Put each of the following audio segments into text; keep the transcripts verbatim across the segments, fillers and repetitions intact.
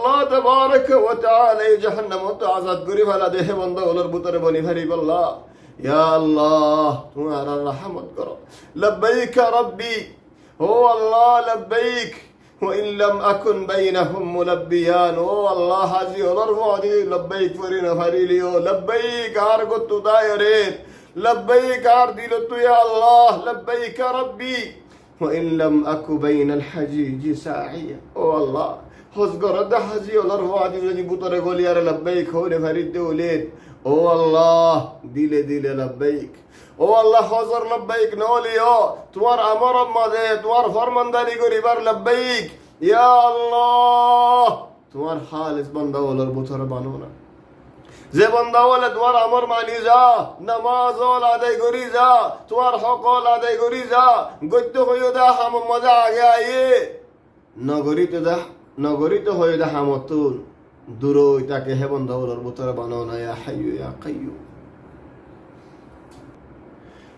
Allah tabaraka wa taala e jahannamot azad gorí fela de hé banda ókkolor bútore boni faribólla. Ya Allah, tuáñra rahmot goró. Labbaik Rabbi. Ó Allah, labbaik. Wa in lam akun baynahum mulabbiyan. Ó Allah, hazi ókkolor fuáñti labbaik fori no farileyó, labbaik, añár gottú táiyore. Labbaik, añár dilottu, ya Allah, labbaik Rabbi. Wa in lam aku baynal hajiji sa'iya. Ó Allah, hoj goródde hazi ókkolor fuáñti zodi bútore goliyore labbaik hoi no faridde óile, ó Allah, dile dile labbaik. Ó Allah, hojor labbaik no óileyó, tuáñr amoror mazé tuáñr formandari goríbar labbaik. Ya Allah, tuáñr hális banda ókkolor bútore bano na. Ze banda ókkole tuáñr amor mani za, namaz ókkol adai gorí za, tuáñr hók ókkol adai gorí za, goitto hoiyó de hamor mazé age aiyé. No goríto de, no goríto hoiyó de hamottún duroi táke hé banda ókkolor bútore bano na, ya Hayyu ya Qayyum.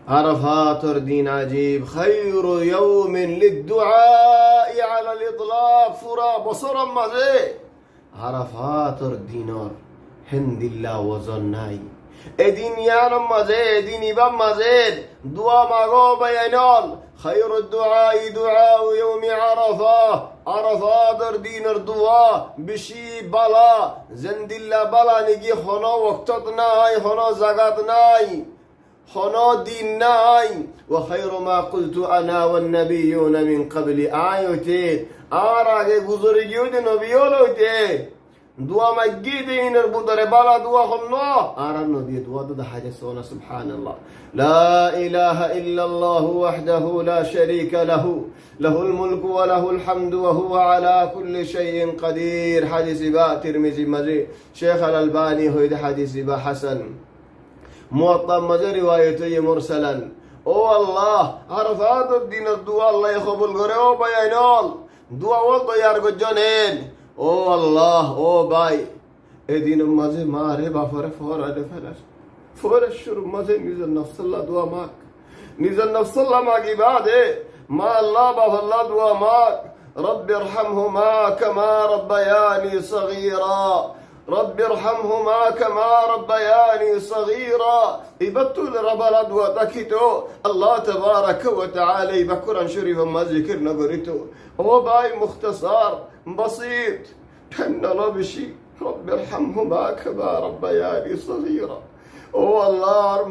Arafator din ajib, khairu yawmin liddu'ai alal itlaq, fura bosóror mazé Arafator dinor héndilla wozon nai. E din iyanor mazé, e din ibar mazé dua mago bái ainol. Khairu du'ai du'au yawmi Arafa. Arafator dinor dua beci bála. Zendilla bála niki hono woktot nai, hono zagat nai. Hono din nai. Wa khairu ma qultu ana wan nabiyyuna min qabli. Añí óite, añár age guzori giyé de nobi ókkol óite dua maigge de inor bútore bála dua honnúa? Añárar nobiye dua de dahái de, sóna, subhanallah. La ilaha illallahu wahdahu la sharika lahu, lahul mulku wa lahul hamdu wa huwa ala kulli shay'in qadir. Hadis iba Tirmizi mazé, Sheikh Al-Albani hoiyé de hadis iba hasan. Muwatta mazé riwayat óiye mursalan. Ó Allah, Arafator dinor dua Allaye kobul goré, ó bái ainol. Dua ókkol toiyar goijjón en. Ó Allah, ó bái, e dinor mazé mare bafore fórai no felar. Fórai cúrur mazé nizor nofsolla dua mag. Nizor nofsolla magi bade ma Allah bafolla dua mag. Rabbi irhamhuma kama rabbayani sagira. Rabbi irhamhuma kama rabbayani sagira. Ibattú lora bála dua tákito, Allah tabaraka wa taala iba Kuran Corifor mazé zikir no gorito. Ó bái, mukhtasar, basit, thaim no lo beci. Rabbi irhamhuma kama rabbayani sagira. Ó Allah,